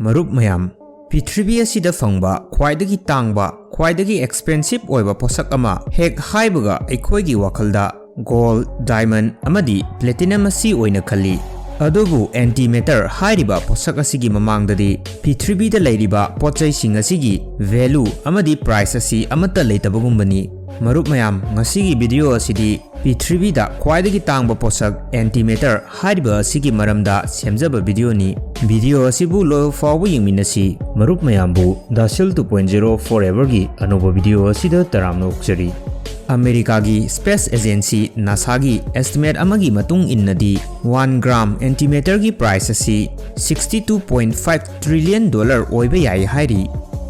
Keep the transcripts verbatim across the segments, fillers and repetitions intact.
ꯃꯔꯨꯞ ꯃꯌꯥꯝ, ꯄ꯭ꯔꯤꯊꯤꯕꯤ ꯑꯁꯤꯗ ꯐꯪꯕ ꯈ꯭ꯋꯥꯏꯗꯒꯤ ꯇꯥꯡꯕ, ꯈ꯭ꯋꯥꯏꯗꯒꯤ ꯑꯦꯛꯁꯄꯦꯟꯁꯤꯞ ꯑꯣꯏꯕ ꯄꯣꯠꯁꯛ ꯑꯃ ꯍꯦꯛ ꯍꯥꯏꯕꯒ ꯑꯩꯈꯣꯏꯒꯤ ꯋꯥꯈꯜꯗ ꯒꯣꯜ, ꯗꯥꯏꯃꯟ ꯑꯃꯗꯤ ꯄ꯭ꯂꯦꯇꯤꯅꯝ ꯑꯁꯤ ꯑꯣꯏꯅ ꯈꯜꯂꯤ꯫ ꯑꯗꯨꯕꯨ ꯑꯦꯟꯇꯤꯃꯦꯇꯔ ꯍꯥꯏꯔꯤꯕ ꯄꯣꯠꯁꯛ ꯑꯁꯤꯒꯤ ꯃꯃꯥꯡꯗꯗꯤ ꯄ꯭ꯔꯤꯊꯤꯕꯤꯗ ꯂꯩꯔꯤꯕ ꯄꯣꯠꯆꯩꯁꯤꯡ ꯑꯁꯤꯒꯤ ꯚꯦꯂꯨ ꯑꯃꯗꯤ ꯄ꯭ꯔꯥꯏꯁ ꯑꯁꯤ ꯑꯃꯠꯇ ꯂꯩꯇꯕꯒꯨꯝꯕꯅꯤ꯫ ꯃꯔꯨꯞ ꯃꯌꯥꯝ, ꯉꯁꯤꯒꯤ ꯚꯤꯗꯤꯑꯣ ꯑꯁꯤꯗꯤ ꯄ꯭ꯔꯤꯊꯤꯕꯤꯗ ꯈ꯭ꯋꯥꯏꯗꯒꯤ ꯇꯥꯡꯕ ꯄꯣꯠꯁꯛ ꯑꯦꯟꯇꯤꯃꯦꯇꯔ ꯍꯥꯏꯔꯤꯕ ꯑꯁꯤꯒꯤ ꯃꯔꯝꯗ ꯁꯦꯝꯖꯕ ꯚꯤꯗꯤꯑꯣꯅꯤ꯫ ꯚꯤꯗꯤꯑꯣ ꯑꯁꯤꯕꯨ ꯂꯣꯏꯕ ꯐꯥꯎꯕ ꯌꯦꯡꯃꯤꯟꯅꯁꯤ꯫ ꯃꯔꯨꯞ ꯃꯌꯥꯝꯕꯨ ꯗꯥꯁꯤꯜ ꯇꯨ ꯄꯣꯏꯟ ꯖꯤꯔꯣ ꯐꯣꯔ ꯑꯦꯚꯔꯒꯤ ꯑꯅꯧꯕ ꯚꯤꯗꯤꯑꯣ ꯑꯁꯤꯗ ꯇꯔꯥꯝꯅ ꯑꯣꯛꯆꯔꯤ꯫ ꯑꯃꯦꯔꯤꯀꯥꯒꯤ ꯁ꯭ꯄꯦꯁ ꯑꯦꯖꯦꯟꯁꯤ ꯅꯥꯁꯥꯒꯤ ꯑꯦꯁꯇꯤꯃꯦꯠ ꯑꯃꯒꯤ ꯃꯇꯨꯡ ꯏꯟꯅꯗꯤ, ꯋꯥꯟ ꯒ꯭ꯔꯥꯝ ꯑꯦꯟꯇꯤꯃꯦꯇꯔꯒꯤ ꯄ꯭ꯔꯥꯏꯁ ꯑꯁꯤ sixty two point five trillion dollar ꯑꯣꯏꯕ ꯌꯥꯏ ꯍꯥꯏꯔꯤ꯫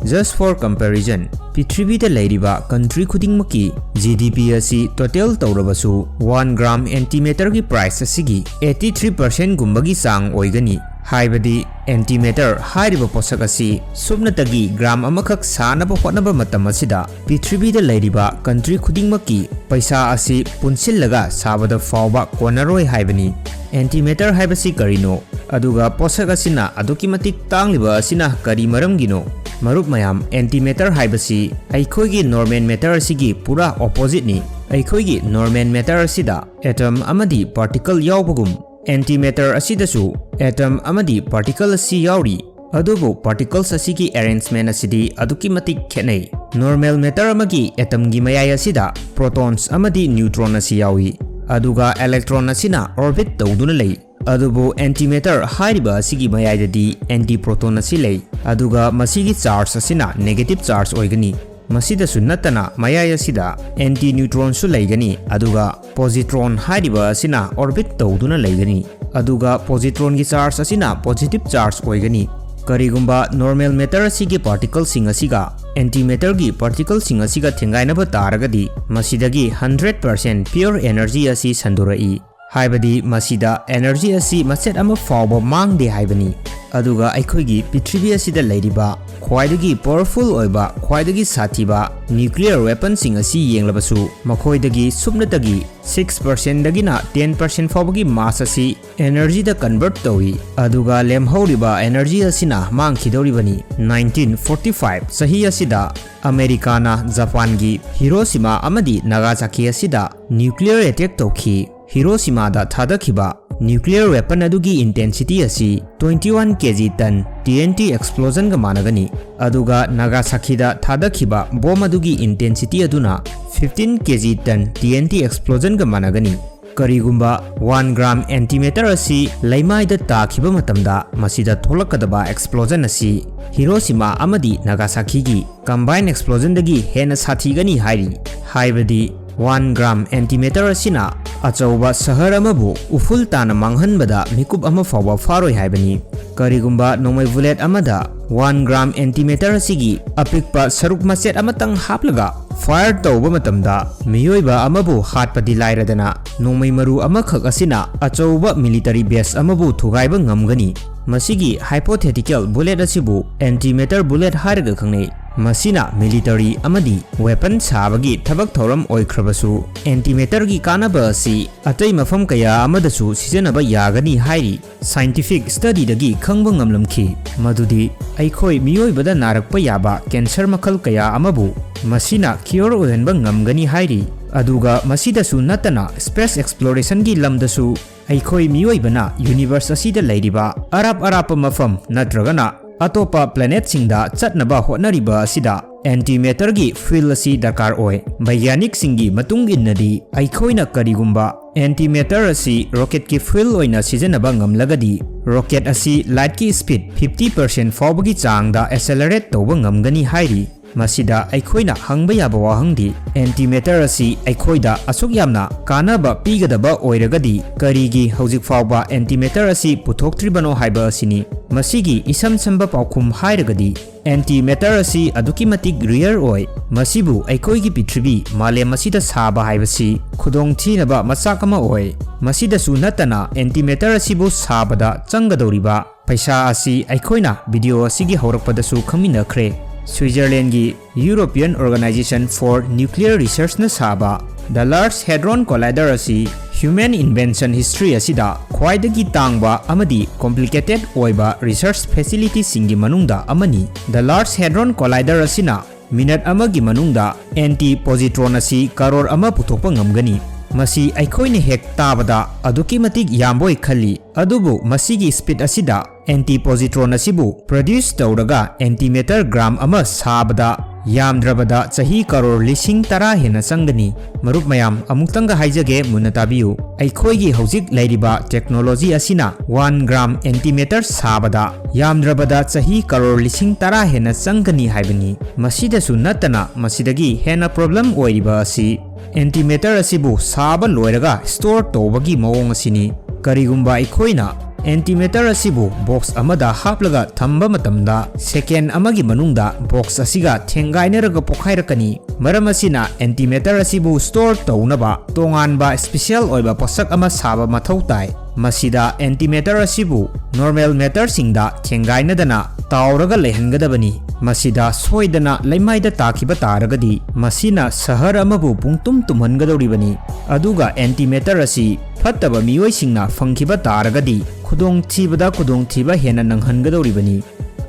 Just for comparison, ꯄ꯭ꯔꯤꯊꯤꯕꯤꯗ ꯂꯩꯔꯤꯕ ꯀꯟꯇ꯭ꯔꯤ ꯈꯨꯗꯤꯡꯃꯛꯀꯤ ꯖꯤ ꯗꯤ ꯄꯤ ꯑꯁꯤ ꯇꯣꯇꯦꯜ ꯇꯧꯔꯕꯁꯨ, ꯋꯥꯟ ꯒ꯭ꯔꯥꯝ ꯑꯦꯟꯇꯤꯃꯦꯇꯔꯒꯤ ꯄ꯭ꯔꯥꯏꯁ ꯑꯁꯤꯒꯤ eighty three percent ꯒꯨꯝꯕꯒꯤ ꯆꯥꯡ ꯑꯣꯏꯒꯅꯤ꯫ ꯍꯥꯏꯕꯗꯤ, ꯑꯦꯟꯇꯤꯃꯦꯇꯔ ꯍꯥꯏꯔꯤꯕ ꯄꯣꯠꯁꯛ ꯑꯁꯤ ꯁꯨꯞꯅꯇꯒꯤ ꯒ꯭ꯔꯥꯝ ꯑꯃꯈꯛ ꯁꯥꯅꯕ ꯍꯣꯠꯅꯕ ꯃꯇꯝ ꯑꯁꯤꯗ, ꯄ꯭ꯔꯤꯊꯤꯕꯤꯗ ꯂꯩꯔꯤꯕ ꯀꯟꯇ꯭ꯔꯤ ꯈꯨꯗꯤꯡꯃꯛꯀꯤ ꯄꯩꯁꯥ ꯑꯁꯤ ꯄꯨꯟꯁꯤꯜꯂꯒ ꯁꯥꯕꯗ ꯐꯥꯎꯕ ꯀꯣꯟꯅꯔꯣꯏ ꯍꯥꯏꯕꯅꯤ꯫ ꯑꯦꯟꯇꯤꯃꯦꯇꯔ ꯍꯥꯏꯕꯁꯤ ꯀꯔꯤꯅꯣ? ꯑꯗꯨꯒ ꯄꯣꯠꯁꯛ ꯑꯁꯤꯅ ꯑꯗꯨꯛꯀꯤ ꯃꯇꯤꯛ ꯇꯥꯡꯂꯤꯕ ꯑꯁꯤꯅ ꯀꯔꯤ ꯃꯔꯝꯒꯤꯅꯣ? ꯃꯔꯨꯞ ꯃꯌꯥꯝ, ꯑꯦꯟꯇꯤꯃꯦꯇꯔ ꯍꯥꯏꯕꯁꯤ ꯑꯩꯈꯣꯏꯒꯤ ꯅꯣꯔꯃꯦꯜ ꯃꯦꯇꯔ ꯑꯁꯤꯒꯤ ꯄꯨꯔꯥ ꯑꯣꯄꯣꯖꯤꯠꯅꯤ꯫ ꯑꯩꯈꯣꯏꯒꯤ ꯅꯣꯔꯃꯦꯜ ꯃꯦꯇꯔ ꯑꯁꯤꯗ ꯑꯦꯇꯝ ꯑꯃꯗꯤ ꯄꯥꯔꯇꯤꯀꯜ ꯌꯥꯎꯕꯒꯨꯝ, ꯑꯦꯟꯇꯤꯃꯦꯇꯔ ꯑꯁꯤꯗꯁꯨ ꯑꯦꯇꯝ ꯑꯃꯗꯤ ꯄꯥꯔꯇꯤꯀꯜ ꯑꯁꯤ ꯌꯥꯎꯔꯤ꯫ ꯑꯗꯨꯕꯨ ꯄꯥꯔꯇꯤꯀꯜꯁ ꯑꯁꯤꯒꯤ ꯑꯦꯔꯦꯟꯖꯃꯦꯟ ꯑꯁꯤꯗꯤ ꯑꯗꯨꯛꯀꯤ ꯃꯇꯤꯛ ꯈꯦꯠꯅꯩ꯫ ꯅꯣꯔꯃꯦꯜ ꯃꯦꯇꯔ ꯑꯃꯒꯤ ꯑꯦꯇꯝꯒꯤ ꯃꯌꯥꯏ ꯑꯁꯤꯗ ꯄ꯭ꯔꯣꯇꯣꯟꯁ ꯑꯃꯗꯤ ꯅ꯭ꯌꯨꯇ꯭ꯔꯣꯟ ꯑꯁꯤ ꯌꯥꯎꯏ, ꯑꯗꯨꯒ ꯏꯂꯦꯛꯇ꯭ꯔꯣꯟ ꯑꯁꯤꯅ ꯑꯣꯔꯕꯤꯠ ꯇꯧꯗꯨꯅ ꯂꯩ꯫ ꯑꯗꯨꯕꯨ ꯑꯦꯟꯇꯤꯃꯦꯇꯔ ꯍꯥꯏꯔꯤꯕ ꯑꯁꯤꯒꯤ ꯃꯌꯥꯏꯗꯗꯤ ꯑꯦꯟꯇꯤ ꯄ꯭ꯔꯣꯇꯣꯟ ꯑꯁꯤ ꯂꯩ, ꯑꯗꯨꯒ ꯃꯁꯤꯒꯤ ꯆꯥꯔꯖ ꯑꯁꯤꯅ ꯅꯦꯒꯦꯇꯤꯚ ꯆꯥꯔꯖ ꯑꯣꯏꯒꯅꯤ꯫ ꯃꯁꯤꯗꯁꯨ ꯅꯠꯇꯅ, ꯃꯌꯥꯏ ꯑꯁꯤꯗ ꯑꯦꯟꯇꯤ ꯅ꯭ꯌꯨꯇ꯭ꯔꯣꯟꯁꯨ ꯂꯩꯒꯅꯤ, ꯑꯗꯨꯒ ꯄꯣꯖꯤꯇ꯭ꯔꯣꯟ ꯍꯥꯏꯔꯤꯕ ꯑꯁꯤꯅ ꯑꯣꯔꯕꯤꯠ ꯇꯧꯗꯨꯅ ꯂꯩꯒꯅꯤ, ꯑꯗꯨꯒ ꯄꯣꯖꯤꯇ꯭ꯔꯣꯟꯒꯤ ꯆꯥꯔꯖ ꯑꯁꯤꯅ ꯄꯣꯖꯤꯇꯤꯚ ꯆꯥꯔꯖ ꯑꯣꯏꯒꯅꯤ꯫ ꯀꯔꯤꯒꯨꯝꯕ ꯅꯣꯔꯃꯦꯜ ꯃꯦꯇꯔ ꯑꯁꯤꯒꯤ ꯄꯥꯔꯇꯤꯀꯜꯁꯤꯡ ꯑꯁꯤꯒ ꯑꯦꯟꯇꯤꯃꯦꯇꯔꯒꯤ ꯄꯥꯔꯇꯤꯀꯜꯁꯤꯡ ꯑꯁꯤꯒ ꯊꯦꯡꯒꯥꯏꯅꯕ ꯇꯥꯔꯒꯗꯤ, ꯃꯁꯤꯗꯒꯤ ꯍꯟꯗ꯭ꯔꯦꯠ ꯄꯥꯔꯁꯦꯟ ꯄ꯭ꯌꯨꯔ ꯑꯦꯅꯔꯖꯤ ꯑꯁꯤ ꯁꯟꯗꯣꯔꯛꯏ꯫ ꯍꯥꯏꯕꯗꯤ, ꯃꯁꯤꯗ ꯑꯦꯅꯔꯖꯤ ꯑꯁꯤ ꯃꯆꯦꯠ ꯑꯃ ꯐꯥꯎꯕ ꯃꯥꯡꯗꯦ ꯍꯥꯏꯕꯅꯤ꯫ ꯑꯗꯨꯒ ꯑꯩꯈꯣꯏꯒꯤ ꯄ꯭ꯔꯤꯊꯤꯕꯤ ꯑꯁꯤꯗ ꯂꯩꯔꯤꯕ ꯈ꯭ꯋꯥꯏꯗꯒꯤ powerful ꯑꯣꯏꯕ, ꯈ꯭ꯋꯥꯏꯗꯒꯤ ꯁꯥꯊꯤꯕ nuclear weaponꯁꯤꯡ ꯑꯁꯤ ꯌꯦꯡꯂꯕꯁꯨ, ꯃꯈꯣꯏꯗꯒꯤ ꯁꯨꯞꯅꯇꯒꯤ six percentꯗꯒꯤꯅ ten percent ꯐꯥꯎꯕꯒꯤ mass ꯑꯁꯤ energyꯗ convert ꯇꯧꯏ, ꯑꯗꯨꯒ ꯂꯦꯝꯍꯧꯔꯤꯕ energy ꯑꯁꯤꯅ ꯃꯥꯡꯈꯤꯗꯧꯔꯤꯕꯅꯤ꯫ Nineteen forty five ꯆꯍꯤ ꯑꯁꯤꯗ ꯑꯃꯦꯔꯤꯀꯥꯅ ꯖꯄꯥꯟꯒꯤ ꯍꯤꯔꯣꯁꯤꯃꯥ ꯑꯃꯗꯤ ꯅꯥꯒꯥꯁꯥꯀꯤ ꯑꯁꯤꯗ nuclear attack ꯇꯧꯈꯤ꯫ ꯍꯤꯔꯣꯁꯤꯃꯥꯗ ꯊꯥꯗꯈꯤꯕ nuclear weapon ꯑꯗꯨꯒꯤ intensity ꯑꯁꯤ twenty one K G ton T N T explosionꯒ ꯃꯥꯟꯅꯒꯅꯤ, ꯑꯗꯨꯒ ꯅꯥꯒꯥꯁꯥꯀꯤꯗ ꯊꯥꯗꯈꯤꯕ bomb ꯑꯗꯨꯒꯤ intensity ꯑꯗꯨꯅ fifteen K G ton T N T explosionꯒ ꯃꯥꯟꯅꯒꯅꯤ꯫ ꯀꯔꯤꯒꯨꯝꯕ one gram antimatter ꯑꯁꯤ ꯂꯩꯃꯥꯏꯗ ꯇꯥꯈꯤꯕ ꯃꯇꯝꯗ, ꯃꯁꯤꯗ ꯊꯣꯛꯂꯛꯀꯗꯕ explosion ꯑꯁꯤ ꯍꯤꯔꯣꯁꯤꯃꯥ ꯑꯃꯗꯤ ꯅꯥꯒꯥꯁꯥꯀꯤꯒꯤ combined explosionꯗꯒꯤ ꯍꯦꯟꯅ ꯁꯥꯊꯤꯒꯅꯤ ꯍꯥꯏꯔꯤ꯫ ꯍꯥꯏꯕꯗꯤ, one gram antimatter ꯑꯁꯤꯅ ꯑꯆꯧꯕ ꯁꯍꯔ ꯑꯃꯕꯨ ꯎꯐꯨꯜ ꯇꯥꯅ ꯃꯥꯡꯍꯟꯕꯗ ꯃꯤꯀꯨꯞ ꯑꯃ ꯐꯥꯎꯕ ꯐꯥꯔꯣꯏ ꯍꯥꯏꯕꯅꯤ꯫ ꯀꯔꯤꯒꯨꯝꯕ ꯅꯣꯡꯃꯩ bullet ꯑꯃꯗ one gram antimatter ꯑꯁꯤꯒꯤ ꯑꯄꯤꯛꯄ ꯁꯔꯨꯛ ꯃꯆꯦꯠ ꯑꯃꯇꯪ ꯍꯥꯞꯂꯒ fire ꯇꯧꯕ ꯃꯇꯝꯗ, ꯃꯤꯑꯣꯏꯕ ꯑꯃꯕꯨ ꯍꯥꯠꯄꯗꯤ ꯂꯥꯏꯔꯗꯅ, ꯅꯣꯡꯃꯩ ꯃꯔꯨ ꯑꯃꯈꯛ ꯑꯁꯤꯅ ꯑꯆꯧꯕ military base ꯑꯃꯕꯨ ꯊꯨꯒꯥꯏꯕ ꯉꯝꯒꯅꯤ꯫ ꯃꯁꯤꯒꯤ hypothetical bullet ꯑꯁꯤꯕꯨ antimatter bullet ꯍꯥꯏꯔꯒ ꯈꯪꯅꯩ꯫ ꯃꯁꯤꯅ military ꯑꯃꯗꯤ weapon ꯁꯥꯕꯒꯤ ꯊꯕꯛ ꯊꯧꯔꯝ ꯑꯣꯏꯈ꯭ꯔꯕꯁꯨ, antimatterꯒꯤ ꯀꯥꯟꯅꯕ ꯑꯁꯤ ꯑꯇꯩ ꯃꯐꯝ ꯀꯌꯥ ꯑꯃꯗꯁꯨ ꯁꯤꯖꯤꯟꯅꯕ ꯌꯥꯒꯅꯤ ꯍꯥꯏꯔꯤ꯫ Scientific studyꯗꯒꯤ ꯈꯪꯕ ꯉꯝꯂꯝꯈꯤ ꯃꯗꯨꯗꯤ ꯑꯩꯈꯣꯏ ꯃꯤꯑꯣꯏꯕꯗ ꯅꯥꯔꯛꯄ ꯌꯥꯕ cancer ꯃꯈꯜ ꯀꯌꯥ ꯑꯃꯕꯨ ꯃꯁꯤꯅ cure ꯑꯣꯏꯍꯟꯕ ꯉꯝꯒꯅꯤ ꯍꯥꯏꯔꯤ꯫ ꯑꯗꯨꯒ ꯃꯁꯤꯗꯁꯨ ꯅꯠꯇꯅ, space explorationꯒꯤ ꯂꯝꯗꯁꯨ ꯑꯩꯈꯣꯏ ꯃꯤꯑꯣꯏꯕꯅ universe ꯑꯁꯤꯗ ꯂꯩꯔꯤꯕ ꯑꯔꯥꯞ ꯑꯔꯥꯞꯄ ꯃꯐꯝ ꯅꯠꯇ꯭ꯔꯒꯅ ꯑꯇꯣꯞꯄ planetꯁꯤꯡꯗ ꯆꯠꯅꯕ ꯍꯣꯠꯅꯔꯤꯕ ꯑꯁꯤꯗ antimatterꯒꯤ field ꯑꯁꯤ ꯗꯔꯀꯥꯔ ꯑꯣꯏ꯫ ꯕꯩꯒ꯭ꯌꯥꯅꯤꯛꯁꯤꯡꯒꯤ ꯃꯇꯨꯡ ꯏꯟꯅꯗꯤ, ꯑꯩꯈꯣꯏꯅ ꯀꯔꯤꯒꯨꯝꯕ antimatter ꯑꯁꯤ rocketꯀꯤ fuel ꯑꯣꯏꯅ ꯁꯤꯖꯤꯟꯅꯕ ꯉꯝꯂꯒꯗꯤ, rocket ꯑꯁꯤ lightꯀꯤ speed fifty percent ꯐꯥꯎꯕꯒꯤ ꯆꯥꯡꯗ accelerate ꯇꯧꯕ ꯉꯝꯒꯅꯤ ꯍꯥꯏꯔꯤ꯫ ꯃꯁꯤꯗ ꯑꯩꯈꯣꯏꯅ ꯍꯪꯕ ꯌꯥꯕ ꯋꯥꯍꯪꯗꯤ, antimatter ꯑꯁꯤ ꯑꯩꯈꯣꯏꯗ ꯑꯁꯨꯛ ꯌꯥꯝꯅ ꯀꯥꯟꯅꯕ ꯄꯤꯒꯗꯕ ꯑꯣꯏꯔꯒꯗꯤ, ꯀꯔꯤꯒꯤ ꯍꯧꯖꯤꯛ ꯐꯥꯎꯕ antimatter ꯑꯁꯤ ꯄꯨꯊꯣꯛꯇ꯭ꯔꯤꯕꯅꯣ ꯍꯥꯏꯕ ꯑꯁꯤꯅꯤ꯫ ꯃꯁꯤꯒꯤ ꯏꯁꯝ ꯁꯝꯕ ꯄꯥꯎꯈꯨꯝ ꯍꯥꯏꯔꯒꯗꯤ, antimatter ꯑꯁꯤ ꯑꯗꯨꯛꯀꯤ ꯃꯇꯤꯛ rare ꯑꯣꯏ꯫ ꯃꯁꯤꯕꯨ ꯑꯩꯈꯣꯏꯒꯤ ꯄ꯭ꯔꯤꯊꯤꯕꯤ, ꯃꯥꯂꯦꯝ ꯑꯁꯤꯗ ꯁꯥꯕ ꯍꯥꯏꯕꯁꯤ ꯈꯨꯗꯣꯡꯊꯤꯅꯕ ꯃꯆꯥꯛ ꯑꯃ ꯑꯣꯏ꯫ ꯃꯁꯤꯗꯁꯨ ꯅꯠꯇꯅ, antimatter ꯑꯁꯤꯕꯨ ꯁꯥꯕꯗ ꯆꯪꯒꯗꯧꯔꯤꯕ ꯄꯩꯁꯥ ꯑꯁꯤ ꯑꯩꯈꯣꯏꯅ ꯚꯤꯗꯤꯑꯣ ꯑꯁꯤꯒꯤ ꯍꯧꯔꯛꯄꯗꯁꯨ ꯈꯪꯃꯤꯟꯅꯈ꯭ꯔꯦ꯫ ꯁ꯭ꯋꯤꯖꯔꯂꯦꯟꯒꯤ European Organization for Nuclear Researchꯅ ꯁꯥꯕ The Large Hadron Collider ꯑꯁꯤ human invention history ꯑꯁꯤꯗ ꯈ꯭ꯋꯥꯏꯗꯒꯤ ꯇꯥꯡꯕ ꯑꯃꯗꯤ complicated ꯑꯣꯏꯕ research facilityꯁꯤꯡꯒꯤ ꯃꯅꯨꯡꯗ ꯑꯃꯅꯤ꯫ The Large Hadron Collider ꯑꯁꯤꯅ ꯃꯤꯅꯠ ꯑꯃꯒꯤ ꯃꯅꯨꯡꯗ anti positron ꯑꯁꯤ ꯀꯔꯣꯔ ꯑꯃ ꯄꯨꯊꯣꯛꯄ ꯉꯝꯒꯅꯤ꯫ ꯃꯁꯤ ꯑꯩꯈꯣꯏꯅ ꯍꯦꯛ ꯇꯥꯕꯗ ꯑꯗꯨꯛꯀꯤ ꯃꯇꯤꯛ ꯌꯥꯝꯕꯣꯏ ꯈꯜꯂꯤ, ꯑꯗꯨꯕꯨ ꯃꯁꯤꯒꯤ speed ꯑꯁꯤꯗ anti positron ꯑꯁꯤꯕꯨ produce ꯇꯧꯔꯒ antimatter gram ꯑꯃ ꯁꯥꯕꯗ ꯌꯥꯝꯗ꯭ꯔꯕꯗ ꯆꯍꯤ ꯀꯔꯣꯔ ꯂꯤꯁꯤꯡ ꯇꯔꯥ ꯍꯦꯟꯅ ꯆꯪꯒꯅꯤ꯫ ꯃꯔꯨꯞ ꯃꯌꯥꯝ, ꯑꯃꯨꯛꯇꯪꯒ ꯍꯥꯏꯖꯒꯦ, ꯃꯨꯟꯅ ꯇꯥꯕꯤꯌꯨ꯫ ꯑꯩꯈꯣꯏꯒꯤ ꯍꯧꯖꯤꯛ ꯂꯩꯔꯤꯕ technology ꯑꯁꯤꯅ one gram antimatter ꯁꯥꯕꯗ ꯌꯥꯝꯗ꯭ꯔꯕꯗ ꯆꯍꯤ ꯀꯔꯣꯔ ꯂꯤꯁꯤꯡ ꯇꯔꯥ ꯍꯦꯟꯅ ꯆꯪꯒꯅꯤ ꯍꯥꯏꯕꯅꯤ꯫ ꯃꯁꯤꯗꯁꯨ ꯅꯠꯇꯅ, ꯃꯁꯤꯗꯒꯤ ꯍꯦꯟꯅ problem ꯑꯣꯏꯔꯤꯕ ꯑꯁꯤ antimatter ꯑꯁꯤꯕꯨ ꯁꯥꯕ ꯂꯣꯏꯔꯒ store ꯇꯧꯕꯒꯤ ꯃꯑꯣꯡ ꯑꯁꯤꯅꯤ꯫ ꯀꯔꯤꯒꯨꯝꯕ ꯑꯩꯈꯣꯏꯅ antimatter ꯑꯁꯤꯕꯨ box ꯑꯃꯗ ꯍꯥꯞꯂꯒ ꯊꯝꯕ ꯃꯇꯝꯗ, second ꯑꯃꯒꯤ ꯃꯅꯨꯡꯗ box ꯑꯁꯤꯒ ꯊꯦꯡꯒꯥꯏꯅꯔꯒ ꯄꯣꯈꯥꯏꯔꯛꯀꯅꯤ꯫ ꯃꯔꯝ ꯑꯁꯤꯅ, antimatter ꯑꯁꯤꯕꯨ store ꯇꯧꯅꯕ ꯇꯣꯉꯥꯟꯕ special ꯑꯣꯏꯕ ꯄꯣꯠꯁꯛ ꯑꯃ ꯁꯥꯕ ꯃꯊꯧ ꯇꯥꯏ꯫ ꯃꯁꯤꯗ antimatter ꯑꯁꯤꯕꯨ normal matterꯁꯤꯡꯗ ꯊꯦꯡꯒꯥꯏꯅꯗꯅ ꯇꯥꯎꯔꯒ ꯂꯩꯍꯟꯒꯗꯕꯅꯤ꯫ ꯃꯁꯤꯗ ꯁꯣꯏꯗꯅ ꯂꯩꯃꯥꯏꯗ ꯇꯥꯈꯤꯕ ꯇꯥꯔꯒꯗꯤ, ꯃꯁꯤꯅ ꯁꯍꯔ ꯑꯃꯕꯨ ꯄꯨꯡꯇꯨꯝ ꯇꯨꯝꯍꯟꯒꯗꯧꯔꯤꯕꯅꯤ꯫ ꯑꯗꯨꯒ antimatter ꯑꯁꯤ ꯐꯠꯇꯕ ꯃꯤꯑꯣꯏꯁꯤꯡꯅ ꯐꯪꯈꯤꯕ ꯇꯥꯔꯒꯗꯤ, ꯈꯨꯗꯣꯡꯊꯤꯕꯗ ꯈꯨꯗꯣꯡꯊꯤꯕ ꯍꯦꯟꯅ ꯅꯪꯍꯟꯒꯗꯧꯔꯤꯕꯅꯤ꯫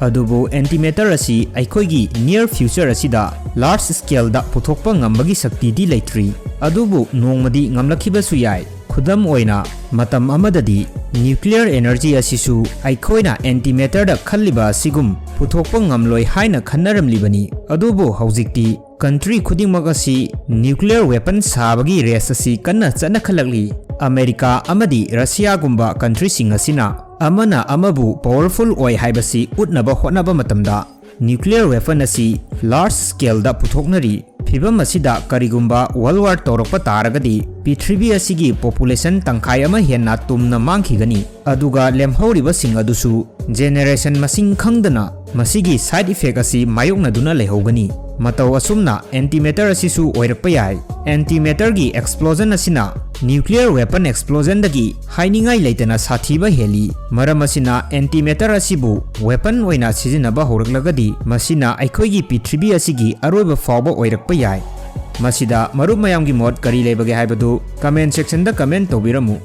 ꯑꯗꯨꯕꯨ antimatter ꯑꯁꯤ ꯑꯩꯈꯣꯏꯒꯤ near future ꯑꯁꯤꯗ large scaleꯗ ꯄꯨꯊꯣꯛꯄ ꯉꯝꯕꯒꯤ ꯁꯛꯇꯤꯗꯤ ꯂꯩꯇ꯭ꯔꯤ꯫ ꯑꯗꯨꯕꯨ ꯅꯣꯡꯃꯗꯤ ꯉꯝꯂꯛꯈꯤꯕꯁꯨ ꯌꯥꯏ꯫ ꯈꯨꯗꯝ ꯑꯣꯏꯅ, ꯃꯇꯝ ꯑꯃꯗꯗꯤ nuclear energy ꯑꯁꯤꯁꯨ ꯑꯩꯈꯣꯏꯅ antimatterꯗ ꯈꯜꯂꯤꯕ ꯑꯁꯤꯒꯨꯝ ꯄꯨꯊꯣꯛꯄ ꯉꯝꯂꯣꯏ ꯍꯥꯏꯅ ꯈꯟꯅꯔꯝꯂꯤꯕꯅꯤ꯫ ꯑꯗꯨꯕꯨ ꯍꯧꯖꯤꯛꯇꯤ country ꯈꯨꯗꯤꯡꯃꯛ ꯑꯁꯤ nuclear weapon ꯁꯥꯕꯒꯤ race ꯑꯁꯤ ꯀꯟꯅ ꯆꯠꯅꯈꯠꯂꯛꯂꯤ꯫ ꯑꯃꯦꯔꯤꯀꯥ ꯑꯃꯗꯤ ꯔꯁꯤꯌꯥꯒꯨꯝꯕ countryꯁꯤꯡ ꯑꯁꯤꯅ ꯑꯃꯅ ꯑꯃꯕꯨ powerful ꯑꯣꯏ ꯍꯥꯏꯕꯁꯤ ꯎꯠꯅꯕ ꯍꯣꯠꯅꯕ ꯃꯇꯝꯗ nuclear weapon ꯑꯁꯤ large scaleꯗ ꯄꯨꯊꯣꯛꯅꯔꯤ꯫ ꯐꯤꯚꯝ ꯑꯁꯤꯗ ꯀꯔꯤꯒꯨꯝꯕ world war ꯇꯧꯔꯛꯄ ꯇꯥꯔꯒꯗꯤ, ꯄ꯭ꯔꯤꯊꯤꯕꯤ ꯑꯁꯤꯒꯤ population ꯇꯪꯈꯥꯏ ꯑꯃ ꯍꯦꯟꯅ ꯇꯨꯝꯅ ꯃꯥꯡꯈꯤꯒꯅꯤ, ꯑꯗꯨꯒ ꯂꯦꯝꯍꯧꯔꯤꯕꯁꯤꯡ ꯑꯗꯨꯁꯨ generation ꯃꯁꯤꯡ ꯈꯪꯗꯅ ꯃꯁꯤꯒꯤ side effect ꯑꯁꯤ ꯃꯥꯌꯣꯛꯅꯗꯨꯅ ꯂꯩꯍꯧꯒꯅꯤ꯫ ꯃꯇꯧ ꯑꯁꯨꯝꯅ antimatter ꯑꯁꯤꯁꯨ ꯑꯣꯏꯔꯛꯄ ꯌꯥꯏ꯫ Antimatterꯒꯤ explosion ꯑꯁꯤꯅ nuclear weapon explosionꯗꯒꯤ ꯍꯥꯏꯅꯤꯡꯉꯥꯏ ꯂꯩꯇꯅ ꯁꯥꯊꯤꯕ ꯍꯦꯜꯂꯤ꯫ ꯃꯔꯝ ꯑꯁꯤꯅ antimatter ꯑꯁꯤꯕꯨ weapon ꯑꯣꯏꯅ ꯁꯤꯖꯤꯟꯅꯕ ꯍꯧꯔꯛꯂꯒꯗꯤ, ꯃꯁꯤꯅ ꯑꯩꯈꯣꯏꯒꯤ ꯄ꯭ꯔꯤꯊꯤꯕꯤ ꯑꯁꯤꯒꯤ ꯑꯔꯣꯏꯕ ꯐꯥꯎꯕ ꯑꯣꯏꯔꯛꯄ ꯌꯥꯏ꯫ ꯃꯁꯤꯗ ꯃꯔꯨꯞ ꯃꯌꯥꯝꯒꯤ ꯃꯣꯠ ꯀꯔꯤ ꯂꯩꯕꯒꯦ ꯍꯥꯏꯕꯗꯨ comment sectionꯗ comment ꯇꯧꯕꯤꯔꯝꯃꯨ꯫